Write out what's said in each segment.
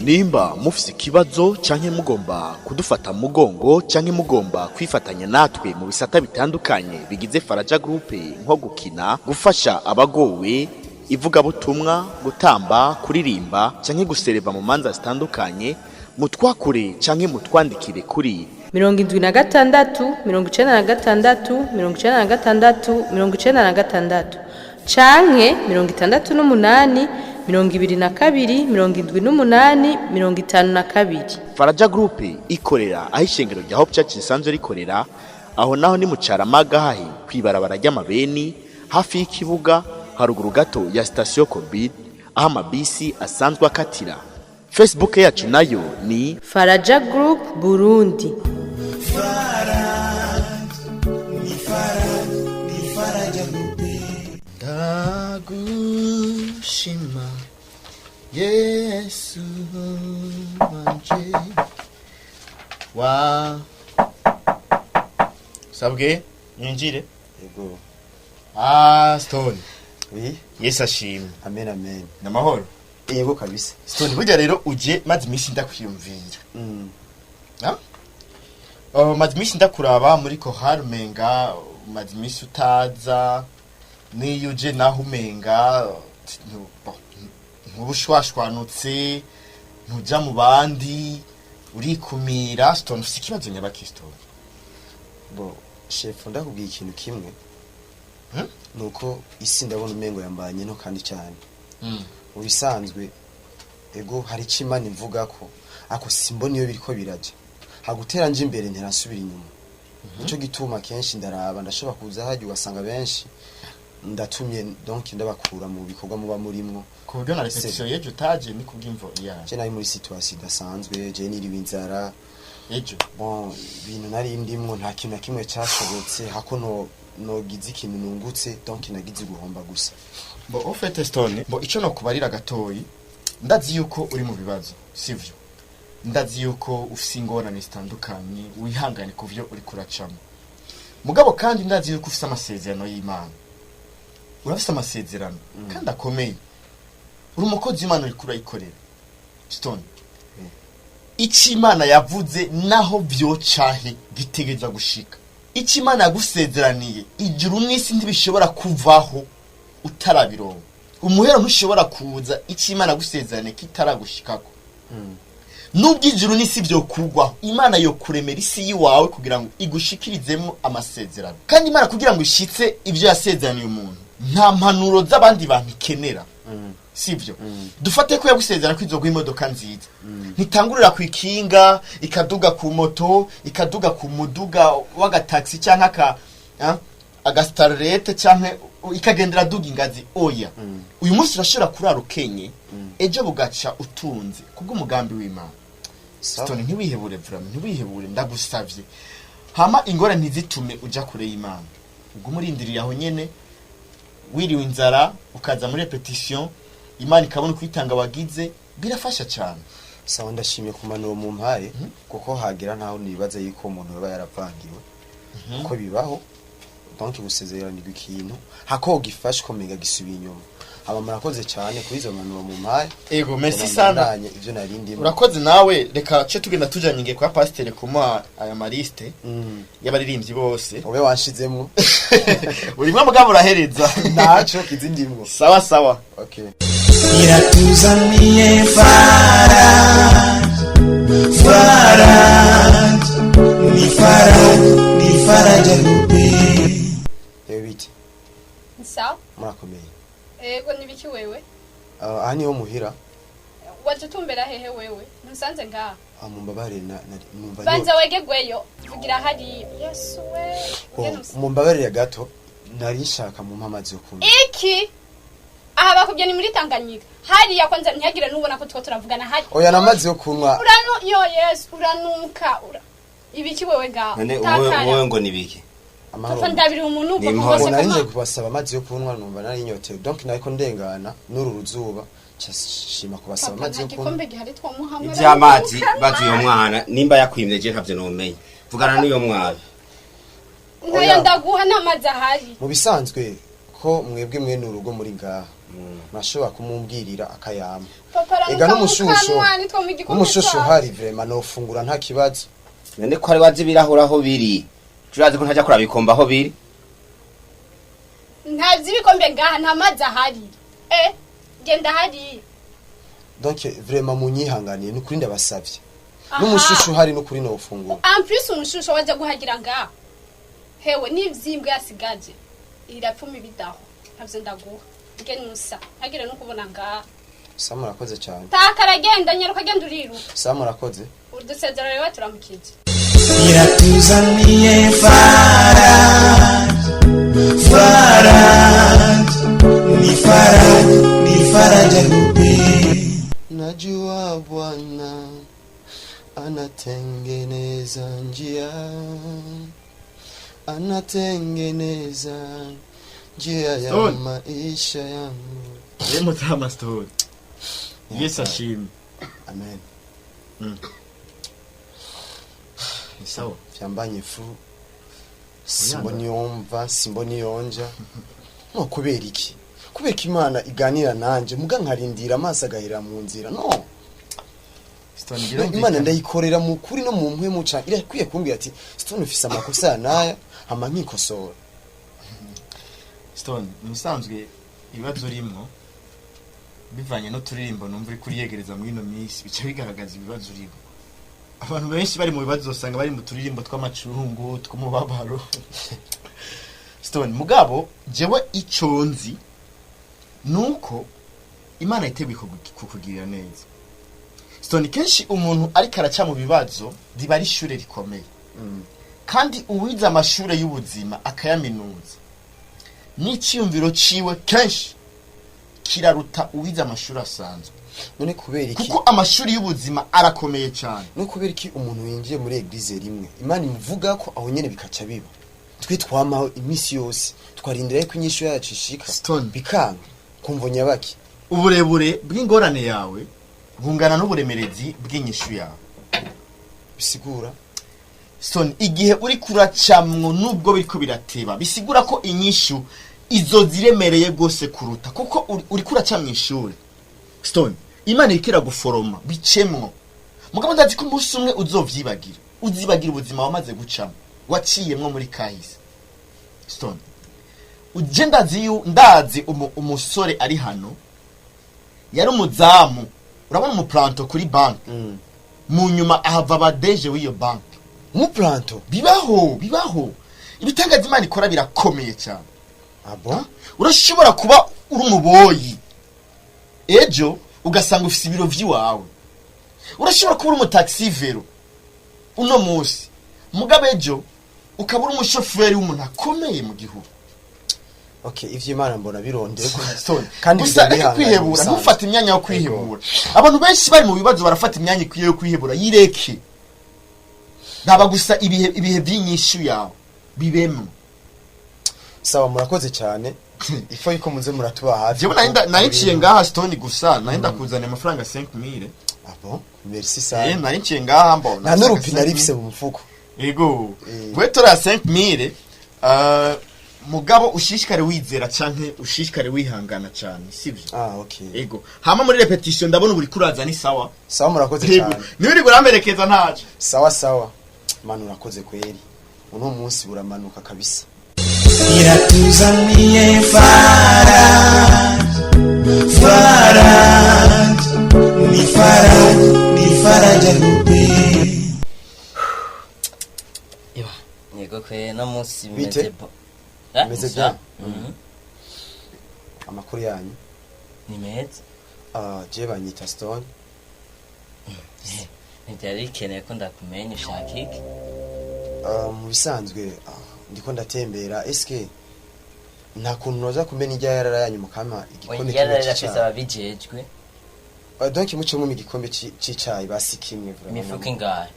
Nimba mufise ikibazo canke mugomba kudufata mu mugongo canke mugomba kwifatanya natwe mu bisata bitandukanye bigize Faraja Group, nko gukina, gufasha abagowe, ivugabutumwa, gutamba, kuririmba canke gusereva mu manza zitandukanye, mutwakure canke mutwandikire kuri 76 96 96 96 canke 68 22 78 52. Faraja Group ikorera aho ishengero rya Hope Church risanzwe rikorera. Aho naho ni mu Caramaga, hahi kwibarabara ry'amabeni, hafi y'ikibuga, haruguru gato ya sitasiyo Korbid, aho amabisi asanzwe akatira. Facebook yacu nayo ni Faraja Group Burundi. Ndagushima Yesu wanje wa sabwe nyinjire. Yego. Ah, Stone. Oui. Yesu ashimwe. Amen, amen. Namahoro. Yego kabisa. Stone, burya rero uje maze iminsi ndakwiyumvira. Ha? Oh, maze iminsi ndakuraba muri kohari, umenga maze iminsi utaza, n'iyo uje naho umenga ntubushwashwanutse, ntuja mu bandi, urikumira. Stone, ufise ikibazo nyabaki, Stone? Bo, chef, ndakubwiye ikintu kimwe. Hmm? Nuko isi ndabona umengo yambanye no kandi cyane. Mu bisanzwe ego hari icyo Imana imvuga ko ako simbona iyo biriko biraja. Hagutera nje imbere nterasubira inyuma. Nico gituma kenshi ndaraba ndashobora kuza hajya ugasanga benshi ndatumye, donc ndabakura mu bikorwa muba murimwo. Ku buryo na répétition y'ejo utaje ni kubw'imvo iyaje? Je nari muri situation idasanzwe, je niriwe inzara. Ejo? Bon, ibintu nari ndimwo nta kintu na kimwe cyashobotse, hako no nogize ikintu nungutse, donc nagize guhomba gusa. Bo, au fait, Stone, bo ico no kubarira gatoyi, ndazi yuko uri mu bibazo, sivyo? Ndazi yuko ufise ingorane zitandukanye, wihangane ku vyo uri kuracamo. Mugabo kandi ndazi yuko ufise amasezerano y'Imana, urafise amasezerano kandi akomeye, uri umukozi w'Imana, uriko urayikorera. Stone, icyo Imana yavuze naho vyocahe gitegerezwa gushika. Icyo Imana yagusezeraniye, ijuru n'isi ntibishobora kuvaho utarabironka. Umuhero ntushobora kuza icyo Imana yagusezeraniye kitaragushikako. Nubwo ijuru n'isi vyokugwaho, Imana yokuremera isi yiwawe kugira ngo igushikirizemo amasezerano. Kandi Imana kugira ngo ishitse ivyo yasezeraniye umuntu, nta mpanuro z'abandi bantu ikenera, sivyo? Dufate ko yagusezerana ko izoguha imodoka nziza, ntitangurira ku ikinga, ikaduga ku moto, ikaduga ku muduga w'agataxi canke aka agastarlete, canke ikagendera aduga ingazi. Oya, uyu munsi urashobora kurara ukenye, ejo bugaca utunze kubw'umugambi w'Imana. Stone, ntiwihebure, vraiment ntiwihebure, ndagusavye. Hama ingorane ntizitume uja kure y'Imana. Ugume urindiriye aho nyene, wiriwe inzara ukaza muri répétition, Imana ikabona ukwitanga wagize, birafasha cyane. Sawa, ndashimye ku mpanuro mu mpaye, kuko hagera ntaho nibaza yuko umuntu yoba yaravangiwe, kuko bibaho, donc gusezeranirwa ikintu hako gifashe ukomega gisubiye inyuma. Haba murakoze cyane kuri izo mpanuro mu mpaye. Ego, merci sana. Mbandanye ivyo nari ndimo. Urakoze nawe. Reka ce tugenda tujanye ngiye kwa pasiteri kumuha aya maliste y'abaririmbyi bose. Ube wanshizemwo. Urimwe mugabo urahereza. Ntaco kizindimwo. Sawa sawa. Okay. Iratuzaniye Faraja, Faraja, ni Faraja, ni Faraja Group. Ewe, bite? Sawa. Murakomeye? Ego, nibiki wewe? Aha niho muhira? Waje utumbera hehe wewe? Ntusanze ngaha? Ah, mumbabarire, numva Banza wegegweyo, vugira hariya. Yesu we! Oh, Ngene usa. mumbabarire gato, nari nshaka mumpe amazi yo kunywa. Iki? Aha bakubye ni muri Tanganyika. Hariya kwanza ntihagire nubona ko tuko turavugana hari. Oya, namazi yo kunywa. Uranu yo Yesu, uranuka. Ibiki wewe ngaha? None Takara. wowe ngo nibiki? Amahoro. Papa, ndabiri umunuko Ni impore. kose. Nari nje Kama. kubasaba amazi yo kunywa, numva nari nyotewe, donc nariko ndengana n'uru ruzuba, nca shima kubasaba Papa, amazi nta yo kunywa. gikombe gihari twomuhamwe. Ivy'amazi bazi uyo mwana nimba yakwimye, je ntavyo nomenya, vugana n'uyo mwana. Ntayo ndaguha, n'amazi ahari. Mu bisanzwe ko Ko mwebwe mwene urugo muri ngaha murashobora kumumbwirira akayama. Papa Ega aramuka n'umushusho mukanwa nitwo mu igikombe n'umushusho cwawe. uhari, vraiment nofungura nta kibazo. None ko ari wazi ibirahuri aho biri, turazi ko ntajya kurabikomba aho biri. Nta vy'ibikombe ngaha, nta mazi ahari. Genda hariya. Donc vraiment munyihanganiye, nukuri ndabasavye. Aha. N'umushusho uhari, nukuri nofungura. En plus umushusho waza guhagira ngaha, hewe n'ivyimbwa yasigaje irapfuma ibidaho. Ntavyo ndaguha, ngenusa ntagire no kubona ngaha. Sa, murakoze cyane. Taka, aragenda, nyaruka, agenda uriruka. Sa, murakoze. Udusezero rero turamukije. Iratuzaniye Faraj, Faraj, ni Faraj, ni Faraja Group. Najua Bwana anatengeneza njia, anatengeneza njia ya Stone. maisha yangu. Rero mutama Stone, Yesu ashimwe. Amen. Ni sawa. Vyambanye fu, simbona iyomva, simbona iyonja. No kubera iki? Kubera ko Imana iganira nanje muga nkarindira amaso agahera mu nzira, no Stone, No, birumvikana. Imana ndayikorera mu kuri no mu mpwemu cane, irakwiye kumbwira ati: "Stone, ufise amakosa ya naya," hama nkikosora. Stone, mu bisanzwe ibibazo urimwo bivanye n'uturirimbo numva uri kuriyegereza muri ino minsi, bica bigaragaza ibibazo urimo. Abantu benshi bari mu bibazo usanga bari mu turirimbo tw'amacurungu, tw'umubabaro, Stone. Mugabo jewe ico nzi nuko Imana yiteguye kukugirira neza, Stone. Kenshi umuntu ariko araca mu bibazo riba ari ishure rikomeye, kandi uwize amashure y'ubuzima akayaminuza n'iciyumviro ciwe kenshi kiraruta uwize amashuri asanzwe. None kubera iki? Kuko amashuri y'ubuzima arakomeye cyane. No kubera iki umuntu yinjiye muri église rimwe, Imana imuvuga ko aho nyene bikaca biba, twe twamaho iminsi yose twarindira yuko inyishu yacu ishika Stone. bikanga kumva nyabaki? Uburebure bw'ingorane yawe bungana n'uburemerezi bw'inyishu yawe. Bisigura? Stone, igihe uri kuracamwo nubwo biriko birateba, bisigura ko inyishu izo ziremereye rwose kuruta, kuko uri kuraca mu ishuri, Stone. Imana iriko iraguforoma, bicemwo. Mugabo ndazi ko umunsi umwe uzovyibagira, uzibagira ubuzima wamaze gucamo, waciyemwo muri kahise, Stone. Uje ndazi ndazi umusore ari hano yari umuzamu, urabona umuplanto kuri banki, mu nyuma ahava aba DG w'iyo banki. Umuplanto? Bibaho, bibaho. Ibitangaza Imana ikora birakomeye cyane. Ah bon? Urashobora kuba uri umuboyi, ejo ugasanga ufise ibiro vy'iwawe. Urashobora kuba uri umutaxi vélo uno munsi, mugabo ejo ukaba uri umushoferi w'umuntu akomeye mu gihugu. Okay, ivyo Imana mbona bironderwa. Stone, Kandi gusa bijya reka bihangana kwihebura. bisanzwe. Ntufate imyanya yo kwihebura. Abantu benshi bari mu bibazo barafata imyanya ikwiye yo kwihebura. Yireke, ntaba gusa ibihe by'inyishu yawe bibemwo. Sawa, murakoze cyane. Ifo yuko muze muratuba hafi. Jewe nari nciye ngaha, Stone, gusa nari ndakuzaniye amafaranga 5000. Ah bon, merci sana. Nari nciye ngaha mbona Nta n'urupi nari mfise mu mufuko. Ego. We tora 5000, mugabo ushishikare wizera canke ushishikare wihangana cane, sivyo? Ah, okay. Ego, hama muri répétition ndabona uri kuraza, ni sawa. Sawa, murakoze Ego. cyane. Niwe uri buramperekeza ntaco. Sawa sawa, Mana urakoze kweri, uno munsi uramanuka kabisa. Iratuzaniye Faraj, Faraj, ni Faraj, ni Faraja Group. Yego kwe, no munsi Bite? bimeze bo. Ah, Bimeze sawa. bien? Mhm. Amakuru yanyu? Ni meza. Ah, je banyita Stone. Ntibyari bikeneye ko ndakumenya, ushaka iki? Ah, mu bisanzwe ndiko ndatembera, eske nta kuntu noza kumena irya yarara yanyu mukama igikombe Oya, kimwe yarafise c'icayi? ababijejwe. Ah, donc mucemo igikombe c'icayi basi kimwe vraiment. Imifuko ingahe?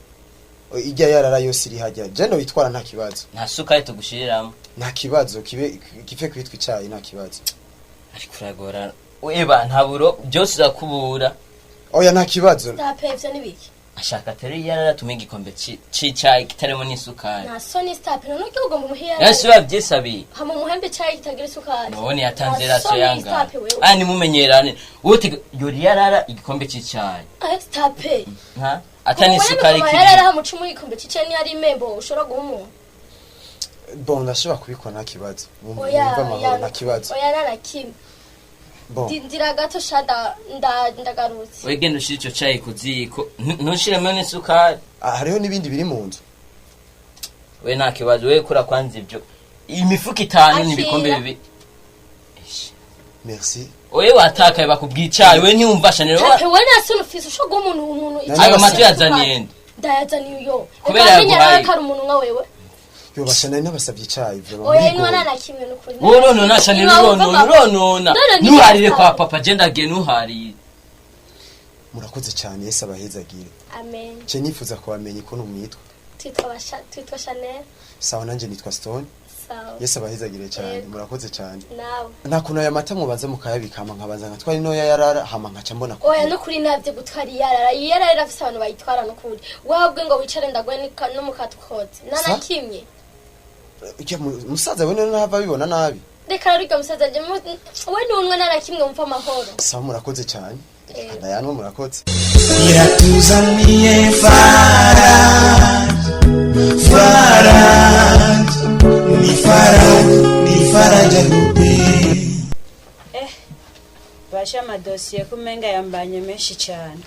Oh, irya yarara yose iri hajya je ndabitwara, nta kibazo. Nta sukari tugushiriramo? Nta kibazo, kibe kife kwitwa icayi, nta kibazo. Ariko uragora eba, nta buro, byose urakubura. Oya, nta kibazo. Ndapevye n'ibiki? Ashaka atari yarara igikombe c'icayi kitarimo n'isukari. Nta soni sitape, none ugiye ugomba umuhe iyarara. Nasi wabyisabiye. Hama umuhembe icayi kitagira isukari. Nabone yatanze Nta raso soni yanga. sitape wewe. Aya nimumenyerane. Wowe yori yarara igikombe c'icayi. Ah, sitape. Nka atani isukari kiri. Kiri. Yarara mucumu igikombe c'icayi niyo ari imembo ushobora guha umuntu. Bon, ndashobora kubikora nta kibazo. Wumva Oya, wumva amahoro oya, nta kibazo. Oya, nta na kimwe. Bon, Ndira gato sha ndagarutse. Wewe genda ushire ico cayi ku ziko. Ntushiremo n'isukari. Ah, hariho n'ibindi biri mu nzu. We nta kibazo, we kura kwanza ibyo. Imifuko itanu Akira. n'ibikombe bibiri. Merci. Oye watakaye bakubwiye icayi, we ntiyumva shanero. Tape we nta soni ufise, ushobora guha umuntu icayi Ayo mata kitagira uyazaniye isukari. nde? Ndayazaniye uyo. Kubera Reka wamenye yaguhaye. nawe ko ari umuntu nka wewe. Yo basha nari nabasabye icayi vraiment. Oya, Murigoye. niba nta na kimwe nukuri. Wowe uronona shanero, Niba wumva uronona uronona. None ni Ntuharire kwa Tape. papa, je ndagiye ntuharire. Murakoze cyane, Yesu abahezagire. Amen. Je nifuza kubamenya ukuntu mwitwa. Twitwa Chanel. Sawa, nanje nitwa Stone. Sawa. Yesu abahezagire cyane. Yego. Murakoze cyane. Nawe. Nta kuntu aya mata mubanza mukayabika hama nkabanza nkatwara inoya yarara hama nkaca mbona Oya, nukuri navyo gutwara iyarara. Iyarara irafise abantu bayitwara nukuri. Wewe ngo wicare ndaguhe n'umukatikoze. Nta na Sa? kimwe. Ujya musaza we none ntava abibona nabi. Reka rero urya musaza nje we n'umwe nta na kimwe wumva amahoro. Sawa, murakoze cyane. Eh. Ndayanwa, murakoze. Iratuzaniye Faraj, Faraj, ni Faraj, ni Faraja Group. Basha amadosiye kumenga yambanye menshi cyane.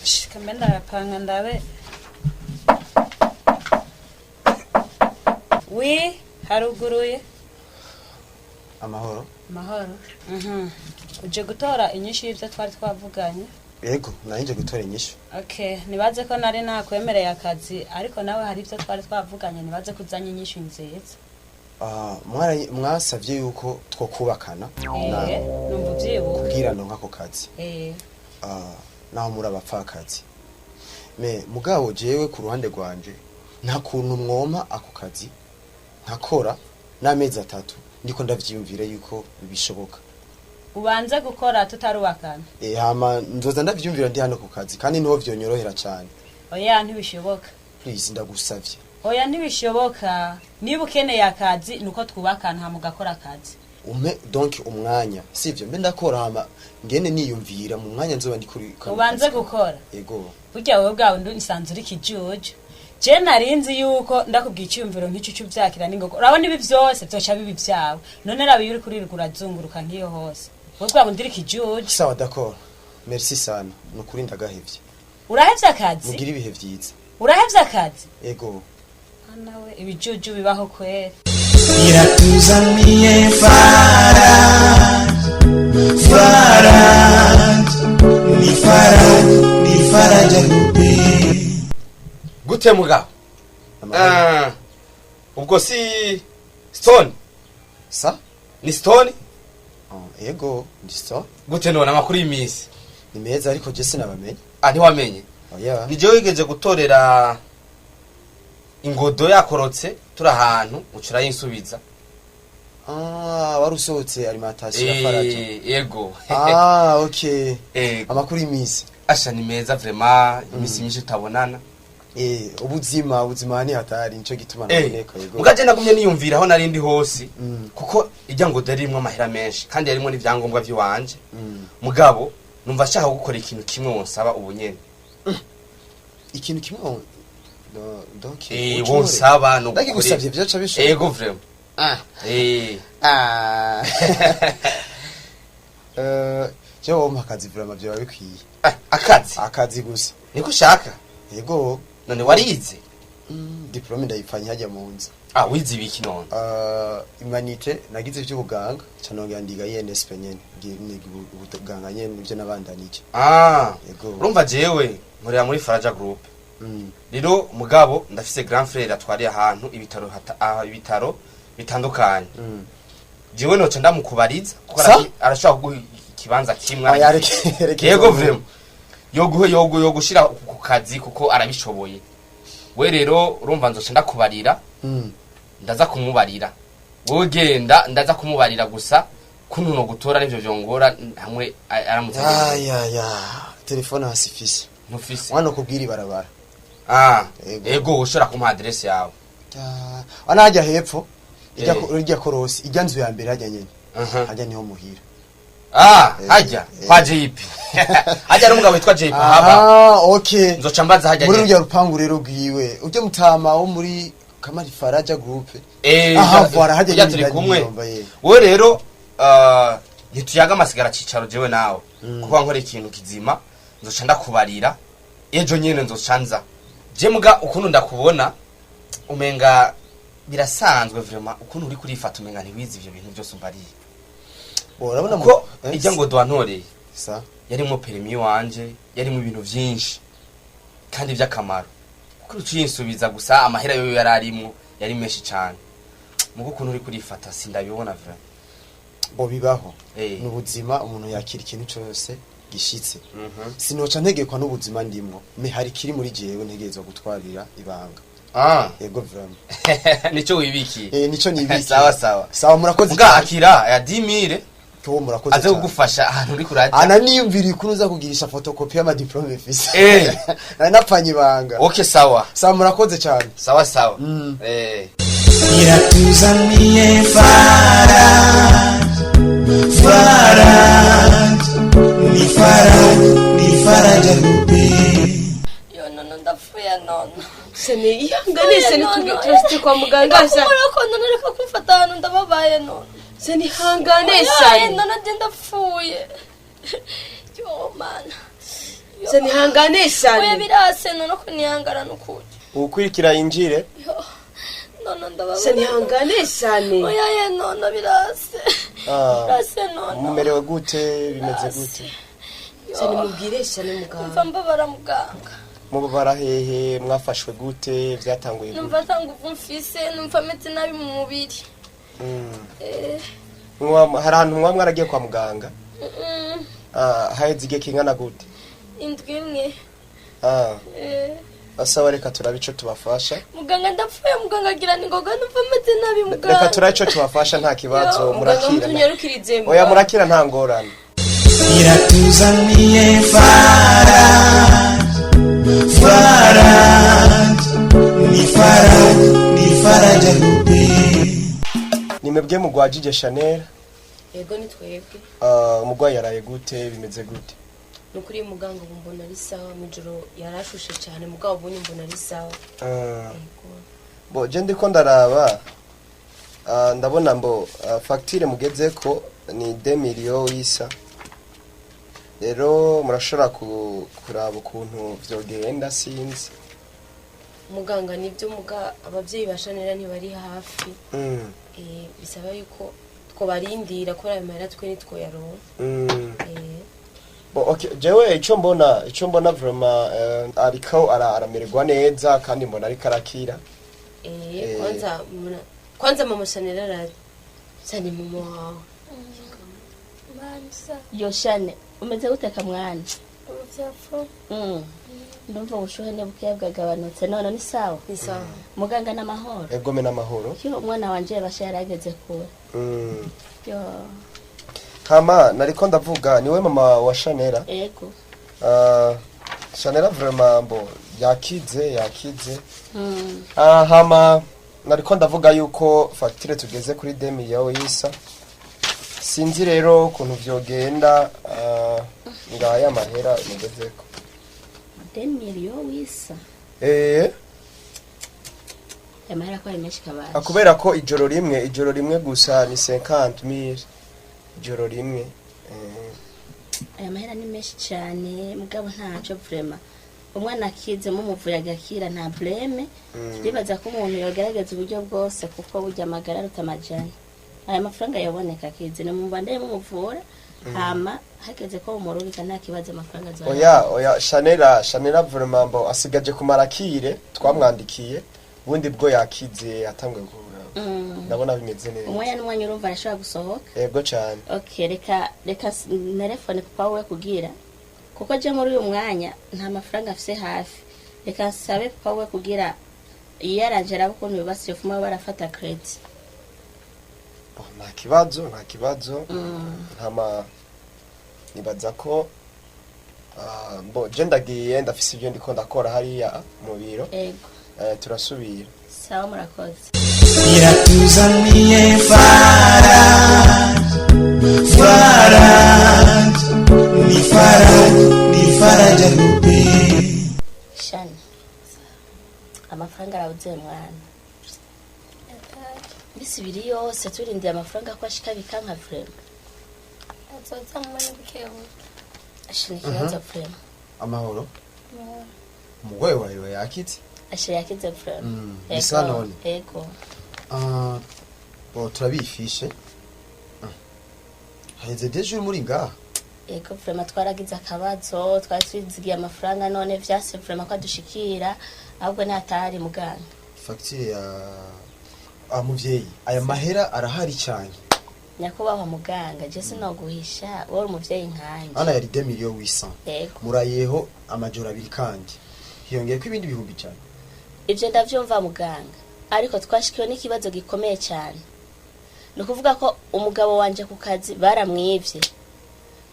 Shika mbe ndayapanga ndabe. Wi haruguruye. Amahoro. Mahoro. Uje gutora inyishu y'ibyo twari twavuganye? Yego, nari nje gutora inyishu. Okay, nibaze ko nari nakwemereye akazi, ariko nawe hari ibyo twari twavuganye, nibaze ko uzanye inyishu nziza. Ah, mwasavye yuko twokubakana na Eh, numva ubyibuka. kubwira ndonka ako kazi. Ah, naho muri abapfakazi. Me mugabo jewe ku ruhande rwanje nta kuntu mwompa ako kazi nkakora n'amezi 3 ndiko ndavyiyumvira yuko bishoboka. Ubanze gukora tutarubakana. Eh, hama nzoza ndavyiyumvira ndi hano ku kazi kandi niho vyonyorohera cyane. Oya, ntibishoboka. Please, ndagusavye. Oya, ntibishoboka. Niba ukeneye akazi nuko twubakana hama ugakora akazi. Umpe donc umwanya, sivyo? Mbe ndakora hama ngene niyumvira mu mwanya nzoba ndi kuri kano Ubanze kazi. gukora. Yego. Burya wowe bwawe nsanze uri kijuju. Je narinzi yuko ndakubwiye icyumviro nk'icyo uvyakira n'ingogo. Urabona ibi byose byoca bibi byawe. None raba iyo uri kuririrwa urazunguruka nk'iyo hose. Wowe bwawe ndiri kijuju. Sawa, d'accord. Merci sana. Nukuri ndagahevye. Urahevye akazi? Mugire ibihe vyiza. Urahevye akazi? Yego. Nawe ibijuju bibaho kwera. Iratuzaniye Faraj, Faraj, ni Faraj, ni Faraja Group. Gute mugabo? Amahoro. Ah, ubwo si Stone? Sa? Ni Stone? Oh, yego, ndi so. Gute none amakuru y'iminsi? Ni meza ariko je sinabamenye. Ah, ntiwamenye? Oya. Ni jewe wigeze gutorera ingodo yakorotse turi ahantu uca urayinsubiza. Ah, wari usohotse alimentation ya Faraja. Eh, yego. Ah, okay. Eh, Amakuru y'iminsi. asha ni meza vraiment, iminsi myinshi tutabonana. Eh, ubuzima ni hatari nico gituma Eh, naboneka yego. muga je nagumye niyumvira aho narindi hose Mm. kuko ijya ngo yarimwo amahera menshi kandi yarimwo n'ivyangombwa vy'iwanje. Mm. Mugabo numva nshaka gukora ikintu kimwe wonsaba ubu nyene. Ikintu kimwe donc Eh, wonsaba no Ndagigusavye vyoca bishoboka. Ego vraiment. Ah. Eh, Ah. Je wompa akazi vraiment vyoba bikwiye. ah, akazi Akazi gusa. niko ushaka? Yego. None warize? Diplome ndayipfanye hajya mu nzu. Ah, wize ibiki none? Humanité nagize ivy'ubuganga ca nongera ndiga INSP nyene. Niga ubuganga nyene nivyo nabandanije. Ah, Yego. urumva jewe nkorera muri Faraja Group. Mm. Rero mugabo ndafise grand frère atwariye ahantu ibitaro ibitaro bitandukanye. Mm. Jewe noca ndamukubariza kuko Sa? arashobora kuguha ikibanza kimwe. Oya, Aragifise. reke Yego izo- vraiment. Yoguhe yogu yogushira ku kazi kuko arabishoboye. We rero urumva nzoca ndakubarira, Mm. ndaza kumubarira. Wowe genda ndaza kumubarira gusa kuntu no gutora nivyo vyongora hamwe aramutse. Aya ya. Telefone hasi ifise. Ntufise? Mwana, kubwira ibarabara. Ah. Ego. Ego, ushobora kumpa adresse yawe? Ana hajya hepfo ijya ijya korosi, ijya nzu ya mbere hajya nyene. Hajya niho muhira. Ah, hajya kwa JP, hajya ari umugabo witwa JP haba. Ah, okay. Nzoca mbaza hajya muri nyene. rurya rupangu rero rwiwe, ujya mutama wo muri Kamari Faraja Group. Eh. Aha, voilà, hajya Ujya nyene turi indani kumwe. yomba, ye. Wowe rero ntituyaga amasigara cicaro jewe nawe, kuba nkora ikintu kizima nzoca ndakubarira ejo nyene, nzoca nza je. Muga ukuntu ndakubona umenga birasanzwe, vraiment ukuntu uri kurifata umenga ntiwize ivyo bintu byose umbariye. Urabona Kuko ijya ngo duwantoreye sa yarimwo permis wanje, yarimwo ibintu vyinshi kandi vy'akamaro, kuko uciyinsubiza gusa amahera yoyo yari arimwo yari menshi cane. Muga ukuntu uri kurifata sindabibona vraiment. Bo bibaho. Eh. Ni ubuzima, umuntu yakira ikintu cyose gishitse. Sinoca ntegekwa n'ubuzima ndimwo, me hari kiri muri jewe ntegerezwa gutwarira ibanga. Ah. Yego, vraiment. Nico wibikiye? Eh, nico nibikiye. Sawa sawa. Sawa, murakoze Muga cyane. akira ya 10,000. Tuwo murakoze Aze cyane. kugufasha ahantu uri kuraja. Ana niyumviriye ukuntu uza kugirisha photocopie y'amadiplome fise. Nari napfanye ibanga. Okay, sawa. Sawa, murakoze cyane. Sawa sawa. Eh. Iratuzaniye Faraja, Faraja, ni Faraja, ni Faraja Group. Yo nono, ndapfuye nono. Sene, ihangane sene, turashitse kwa muganga sa. Reka nono, reka kumfata ahantu, ndababaye nono. Sene, ihangane Oya, sane. Nono, nje ndapfuye. Yo mana. Yo. Sene, ihangane sane. Oya, birase nono ko nihangana n'ukuri. Uwukurikira yinjire. Yo nono, ndababaye. Sene, ihangane sane. Oya ye nono, birase. Ah, Birase nono. mumerewe gute? Bimeze gute? Yo. Sane, mubwire sane muganga. Numva mbabara muganga. Mubabara hehe? Mwafashwe gute? Vyatanguye gute? Numva ata nguvu mfise, numva meze nabi mu mubiri. Eh. Hari ahantu mwa mwaragiye kwa muganga? Mm. Ah, haheze igihe kingana gute? Indwi imwe. Ah, Eh. sawa, reka turabe ico tubafasha. Muganga, ndapfuye muganga, agira ni ngoga, numva meze nabi muganga. Reka turabe ico tubafasha, nta kibazo. Yo, muganga, Murakira. mutunyarukirize. Oya, murakira, nta ngorane. Iratuzaniye Faraja, Faraja, ni Faraja, ni Faraja Group. Ni mwebwe mugwajije Chanel? Yego, ni twebwe. Ah, umugwayi yaraye gute? Bimeze gute? Ni ukuri muganga, ubu mbona ari sawa. Mw'ijoro yarashushe cyane, mugabo ubu mbona ari sawa. Ah. Bo je ndiko ndaraba, ndabona mbo facture mugezeko ni 2 millions isa. Rero murashobora kuraba ukuntu vyogenda, sinzi. Muganga, nibyo, muga ababyeyi ba Shanera ntibari hafi. Bisaba yuko twobarindira kubera ayo mahera twe nitwoyaronka. Bo okay, jewe ico mbona vraiment ariko aramererwa neza kandi mbona ariko arakira. Kwanza kwanza mama Shanera arazi sani mama wawe. Mansa. Yoshane, umeze gute kamwana? Uruvyapfu. Ndumva ubushuhe ne bukeya bwagabanutse none, ni sawa. Ni sawa. Muganga, n'amahoro? Egome, n'amahoro. Yo, umwana wanje yabasha yarageze kure. Yo. Hama nariko ndavuga, niwe mama wa Shanera? Ego. Shanera vraiment mbo yakize, yakize. Hama nariko ndavuga yuko facture tugeze kuri 2 millions isa. Sinzi rero ukuntu vyogenda, ngaya mahera mugezeko. 2 millions isa? Eh. Amahera ko ari menshi kabaje. Kubera ko ijoro rimwe gusa ni 50,000 ijoro rimwe. Aya mahera ni menshi cyane, mugabo ntaco vraiment. Umwana akize, mumuvuye agakira, nta problème. Ndibaza ko umuntu yogerageza uburyo bwose, kuko burya amagara aruta amajana. Aya mafaranga yaboneka akize, ni mubandanye mumuvura. Hama hageze ko umurubika, nta kibazo, amafaranga azoya. Oya oya, Shanera vraiment mbo asigaje kumara kire twamwandikiye, ubundi bwo yakize, atanguye ndabona bimeze neza. Umwanya n'umwanya urumva arashobora gusohoka. Yego cyane. Okay, reka nerefone papa we kugira, kuko je muri uyu mwanya nta mafaranga afise hafi. Reka nsabe papa we kugira yiyaranje, arabe ukuntu yubatse iyo fuma barafata credit. Nta kibazo, nta kibazo. Ntama nibaza ko Ah, bo je ndagiye, ndafise ibyo ndiko ndakora hariya mu biro. Ego. Turasubira. Sawa, murakoze. Iratuzaniye Faraj, Faraj, ni Faraj, ni Faraja Groupe. Shani, amafaranga arabuze mwana. Misi ibiri yose turindiye amafaranga ko ashika bikanka vraiment. Azoza mubone bukebuke. Ashira ikibazo vraiment. Amahoro. Umugore wawe yakitse? Ashira, yakize vraiment. Bisa none. Ego. Ah, bo turabifishe. Haheze deje uri muri ngaha. Ego vraiment, twaragize akabazo, twari twizigiye amafaranga none vyase vraiment ko adushikira, ahubwo ntatari muganga. Fagitire ya ah muvyeyi, aya mahera arahari cyane. Nyakubahwa muganga, je sinoguhisha, wowe uri umuvyeyi nkanje. Ana yari 2 millions 800. Ego. Murayeho amajoro abiri kandi hiyongeyeko ibindi 100,000. Ivyo ndavyumva muganga, ariko twashikiwe n'ikibazo gikomeye cyane. Ni ukuvuga ko umugabo wanje ku kazi baramwivye,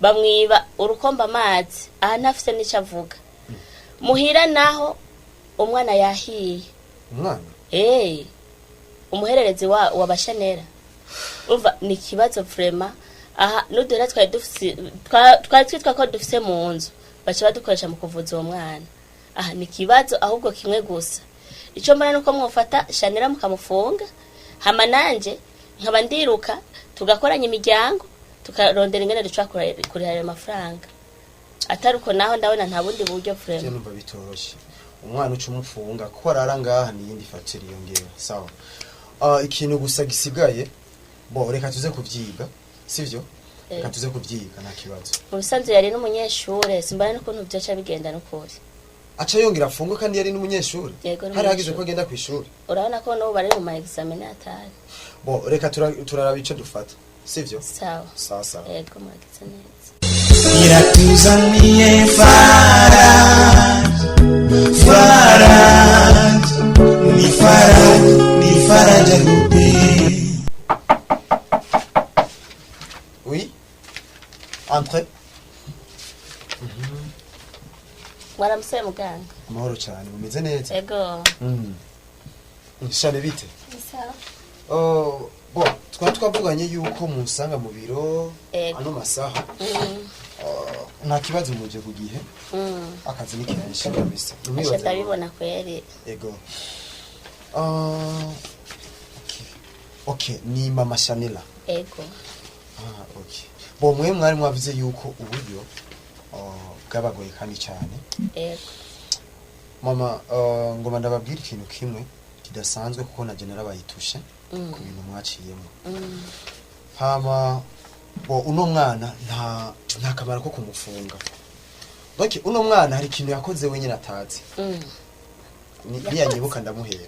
bamwiba urukomba amazi, aha ntafise n'ico avuga. Muhira naho umwana yahiye. Umwana? Eh, umuhererezi wa bashanera. Urumva ni ikibazo vraiment. Aha n'uduhera twari dufise, twari twitwa ko dufise mu nzu, baca badukoresha mu kuvuza uwo mwana. Aha ni ikibazo ahubwo kimwe gusa, ico mbona nuko mwofata Shanera mukamufunga, hama nanje nkaba ndiruka, tugakoranya imiryango, tukarondera ingene dushobora kuriha ayo mafaranga. Atari uko naho ndabona nta bundi buryo Je vraiment. numva bitoroshe, umwana uca umufunga ko arara ngaha ni iyindi fagitire yongera. Sawa. Ah, ikintu gusa gisigaye, bo reka tuze kuvyiga, sivyo? Reka tuze kuvyiga, nta kibazo. Mu bisanzwe yari n'umunyeshure, simbona n'ukuntu vyoca bigenda n'ukuri. Aca yongera afungwe kandi yari n'umunyeshuri? Yego, Hari hageze n'umunyeshure. ko agenda kw'ishuri. Urabona ko n'ubu bari mu ma examen atari. Bo reka turaraba ico dufata, sivyo? Sawa. Sawa sawa. Yego, muragize neza. Iratuzaniye Faraj, Faraj, ni Faraj, ni Faraja Groupe. Oui, entrez. Mwaramuseye muganga. Amahoro cyane, mumeze neza? Ego. Shane, bite? Sawa. Oh, bo twari twavuganye yuko munsanga mu biro Ego. ano masaha. Nta kibazo, muje ku gihe. Akazi ni kenshi kabisa. Asha, Ntimwibaze ngo- ndabibona kweri. Ego. Ah, okay. Okay, ni mama Shanela? Ego. Ah, okay. Bo mwe mwari mwavuze yuko uburyo bwabagoye kandi cyane. Ego. Mama, ngoma ndababwira ikintu kimwe kidasanzwe kuko na general bayitushe ku bintu mwaciyemo. Hama bo uno mwana nta kamaro ko kumufunga. Donc uno mwana hari ikintu yakoze wenyine atazi. Niyanyibuka ndamuhera.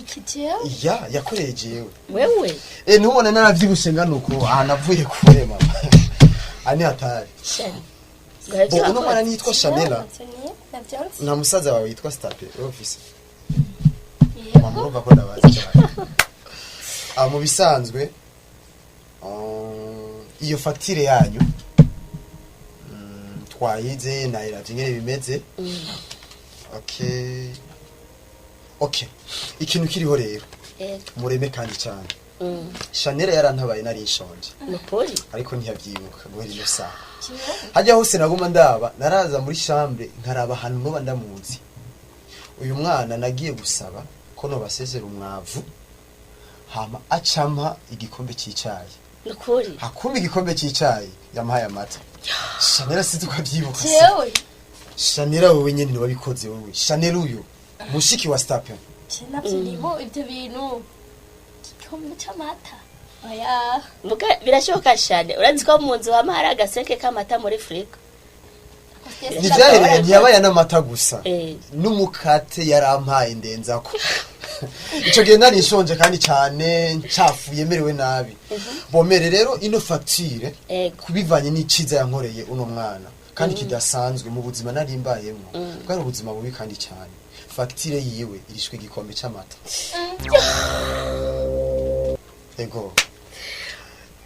Iki jewe? Ya, yakoreye jewe. Wewe? Eh, ntubone naravyibushe ngana uko, aha navuye kure mama. Ani hatari. Shani. Bo uno mwana niyitwa Shanela. Navyonse. Na musaza wawe yitwa Stape, ufise? Yego. Mama, urumva ko ndabazi cyane. Ah, mu bisanzwe iyo fagitire yanyu twayize, nayiravye ingene bimeze. Okay. Okay. Ikintu kiriho rero. Ego. Mureme kandi cyane. Chanel yarantabaye nari nshonje. Nukuri? Ariko ntiyavyibuka guhera ino saha. Hajya hose naguma ndaba, naraza muri chambre nkaraba ahantu noba ndamuzi. Uyu mwana nagiye gusaba ko nobasezera umwavu, hama acampa igikombe c'icayi. Nukuri? Hakumba igikombe c'icayi, yampaye amata. Chanel sinzi ko avyibuka se. Jewe? Chanel, wowe nyene wabikoze wowe. Chanel uyu mushiki wa Stapen. Je navyo nibo ivyo bintu. Igikombe c'amata. Oya. Muga birashoboka cyane, urazi ko mu nzu hama hari agasenke k'amata muri firigo. Ntivyahereye, ntiyabaye n'amata gusa, Eh. n'umukate yarampaye ndenzako. Ico gihe nari nshonje kandi cane, ncafuye, merewe nabi. Bomere rero ino facture kubivanye n'iciza yankoreye uno mwana kandi kidasanzwe mu buzima nari mbayemwo, bwari ubuzima bubi kandi cyane, facture yiwe irishwe igikombe c'amata. Ego.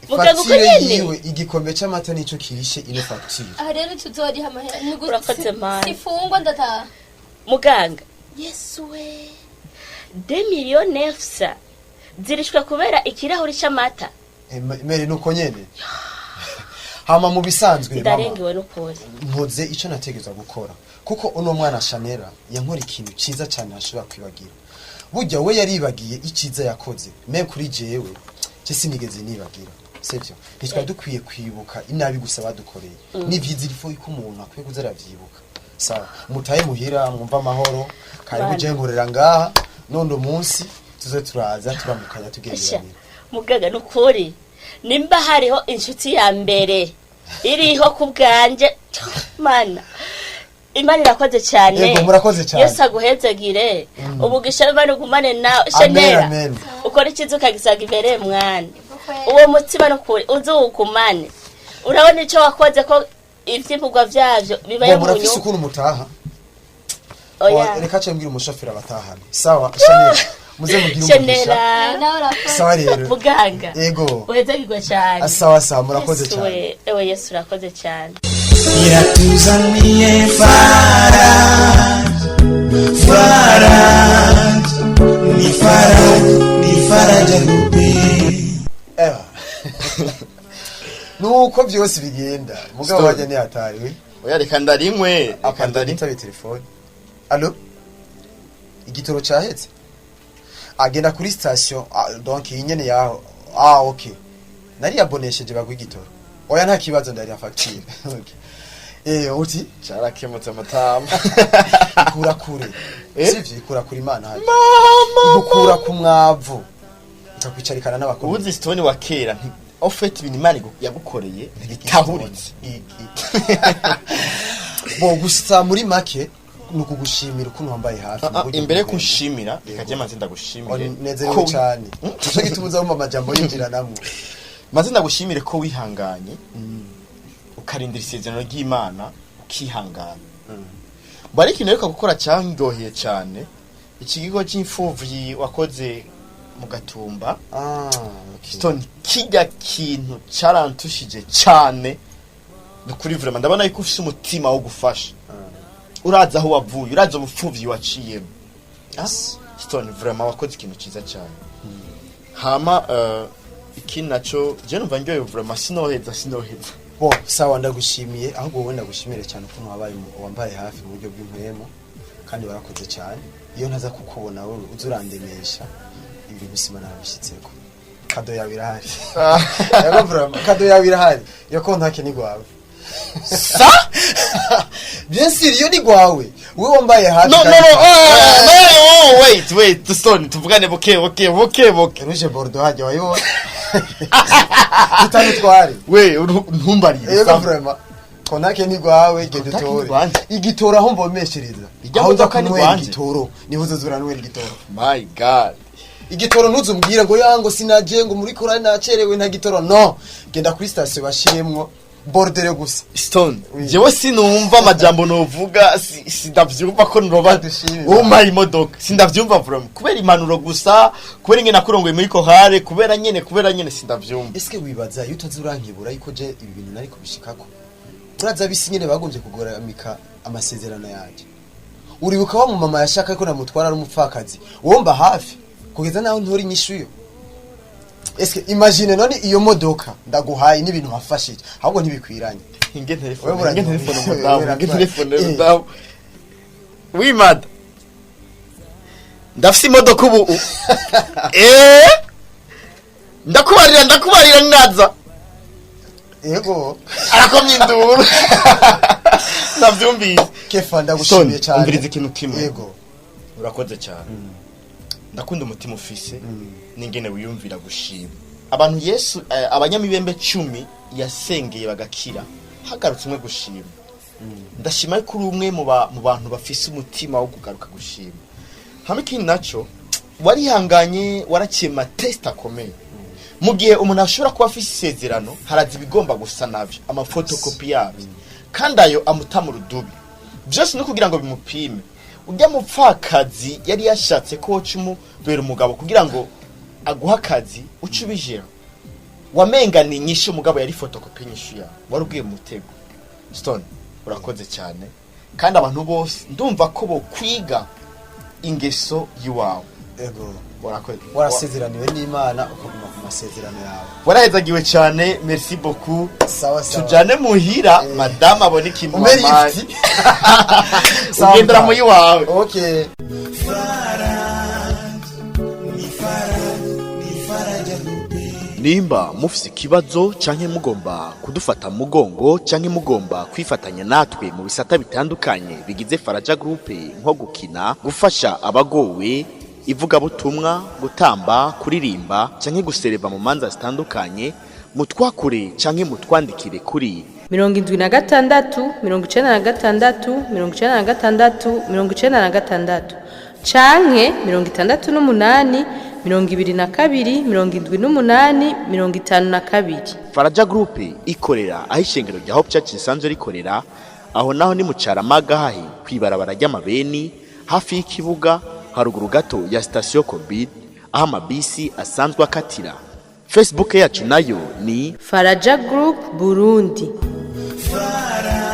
Muganga uko Facture nyene? yiwe, igikombe c'amata nico kirishe ino facture. Aha rero tuzoriha amahera. Urakoze, Mana. Sifungwa, ndataha. Muganga, Yesu we, 2 millions 900 zirishwe kubera ikirahuri c'amata. Mere nuko nyene. Hama mu bisanzwe, mama, Ndarengewe n'ukuri. nkoze ico nategerezwa gukora, kuko uno mwana Shanera yankora ikintu ciza cyane ntashobora kwibagira. Burya we yaribagiye iciza yakoze, me kuri jewe je sinigeze nibagira, sivyo? Ntitwari dukwiye kwibuka inabi gusa badukoreye. Ni vyiza, il faut yuko umuntu akwiye kuza aravyibuka. Sawa, mutahe muhira mwumva amahoro. Karibu. Bana. Je nkorera ngaha, none umunsi tuze turaza turamukanya, Sha, tugenderanira. Muganga, nukuri nimba hariho inshuti ya mbere iriho ku bwanje, Mana, Imana irakoze cyane. Yego, murakoze cyane. Yesu aguhezagire. Umugisha w'Imana ugumane nawe. Amen. Shanera, Amen. ukora icyiza ukagisaga imbere, mwana. Uwo mutima nukuri uzuwugumane. Urabona icyo wakoze, ko ivyimburwa vyavyo bibaye Bo mu murafise nyungu. ukuntu mutaha? Oya. Reka ce mbwira umushoferi abatahane. Sawa Shanera, muze mugire umugisha. Shanera. Nawe urakoze. Sawa rero. Muganga, Yego. uhezagirwe cyane. Sawa sawa, murakoze Yesu cyane. we, ewe Yesu, urakoze cyane. Iratuzaniye Faraj, Faraj, ni Faraj, ni Faraja Group. Ewa. Nuko byose bigenda mugabo. Story. Wajya ntihatariwe. Oya, reka ndarinywe, reka Apanda ndarinywe. nitabe telefone. Allo, igitoro cyahetse, agenda kuri station. Ah, donc iyi nyene yaho. Ah, okay, nari yabonesheje bagwa igitoro. Oya, nta kibazo, ndariya facture. Okay. Uti Carakemutse amatama. Ikura kure. Eh? Sivyo? Ikura kure Imana haje. Mama. Igukura ku mwavu, ikakwicarikana n'abakomeye. Ubuzi Stone wa kera en fait ibintu Imana yagukoreye ntibitahuritse. Bo gusa muri make ni ukugushimira ukuntu wambaye hafi mu Ah, ah, buryo imbere yo bw'ubwenge. kunshimira, reka je manze ndagushimire. Nezerewe ko cyane, nico gituma uza wumva amajambo yinjiranamwo. Manze ndagushimire ko wihanganye, ukarindira isezerano ry'Imana, ukihangana. Ngo ariko ikintu uheruka gukora cyanryoheye cyane, ikigo cy'imfuvyi wakoze mu Gatumba. Ah, okay. Stone, kijya kintu cyarantushije cyane, ni ukuri. Vraiment ndabona yuko ufise umutima wo gufasha. Urazi aho wavuye, urazi ubupfuvyi waciyemo. Ah, Stone, vraiment wakoze ikintu cyiza cyane. Hama ikindi naco je numva ndyohewe, vraiment sinoheza, sinoheza. Bo sawa, ndagushimiye. Ahubwo wowe ndagushimire cyane ukuntu wabaye wambaye hafi mu buryo bw'impwemu, kandi warakoze cyane. Iyo ntaza kukubona wowe uza urandemesha, ibintu sima narabishyitseko. Cadeau yawe irahari. Yego, vraiment cadeau yawe irahari. Iyo kontake ni gwawe. Sa Bien sûr, iyo ni gwawe, wowe wambaye hafi. No, no, kandi no, oh, no, oh, wait, wait, Stone, tuvugane buke buke buke buke. Rouge Bordeaux hajya wayibona tutanu twari. We ntumbarire. Yego. Sam. Vraiment kontake ni gwawe, genda Kontake ni utore gwanje. igitoro aho mvomeshereza. Ijya Aho uza modoka ni kunywera gwanje. igitoro, niho uzoza uranywera igitoro. My God. Igitoro ntuzumbwire ngo yango sinaje, ngo muri korali nacerewe, nta gitoro. No, genda kuri station bashiremwo bordeaux gusa. Stone, Oui. jewe sinumva amajambo novuga, sindavyumva ko nroba Dushimire. umpaye imodoka, sindavyumva vraiment, kubera impanuro gusa, kubera ingene nakurongoye muri kohare, kubera nyene sindavyumva. Eske wibaza iyo utaza urankebura yuko je ibi bintu nari kubishikako? Uraza bisi nyene bagombye kugoramika amasezerano yanje. Uribuka wa mumama yashaka ko namutwara ari umupfakazi, womba hafi kugeza naho ntora inyishuyo. Eske imagine none iyo modoka ndaguhaye n'ibintu wafashije, ahubwo ntibikwiranye. Inge telefone, Wewe inge uranyumva. telefone mudamu, Wewe inge uratwara. telefone Eh. mudamu. Oui mad, ndafise imodoka ubu. Ndakubarira, ndakubarira naza. Yego. Arakomye induru, ndavyumvise. Kefa, ndagushimiye Stone, cyane. umviriza ikintu kimwe. Yego. Urakoze cyane, ndakunda umutima ufise n'ingene wiyumvira gushima abantu. Yesu, abanyamibembe 10 yasengeye bagakira, hagarutse umwe gushima. Ndashima ko uri umwe mu bantu bafise umutima wo kugaruka gushima. Hamwe ikindi naco, warihanganye, waraciye ma tests akomeye. Mu gihe umuntu ashobora kuba afise isezerano, haraza ibigomba gusa navyo, amafotokopi yabyo, kandi ayo amuta mu rudubi. Byose no kugira ngo bimupime. Ujya mupfakazi yari yashatse ko woca umubera umugabo kugira ngo aguhe akazi, uce ubijera. Wamenga ni inyishu, mugabo yari photocopy inyishu yawe. Wari ugiye mu mutego. Stone, urakoze cyane, kandi abantu bose ndumva ko bokwiga ingeso y'iwawe. Ego. Urakoze. Warasezeraniwe n'Imana, ukaguma ku masezerano yawe. Warahezagiwe cyane, merci beaucoup. Sawa sawa. Tujane muhira, madame abone ikintu Umpe wampaye. lift. Ugendera mu yiwawe. Okay. Nimba mufise ikibazo canke mugomba kudufata mu mugongo canke mugomba kwifatanya natwe mu bisata bitandukanye bigize Faraja Group, nko gukina, gufasha abagowe, ivugabutumwa, gutamba, kuririmba canke gusereva mu manza zitandukanye, mutwakure canke mutwandikire kuri 76 96 96 96 canke 68 22 78 52. Faraja Group ikorera aho ishengero rya Hope Church risanzwe rikorera. Aho naho ni mu Caramaga, hahe kwibarabara ry'amabeni, hafi y'ikibuga, haruguru gato ya sitasiyo Covid, aho amabisi asanzwe akatira. Facebook yacu nayo ni Faraja Group Burundi. Faraja.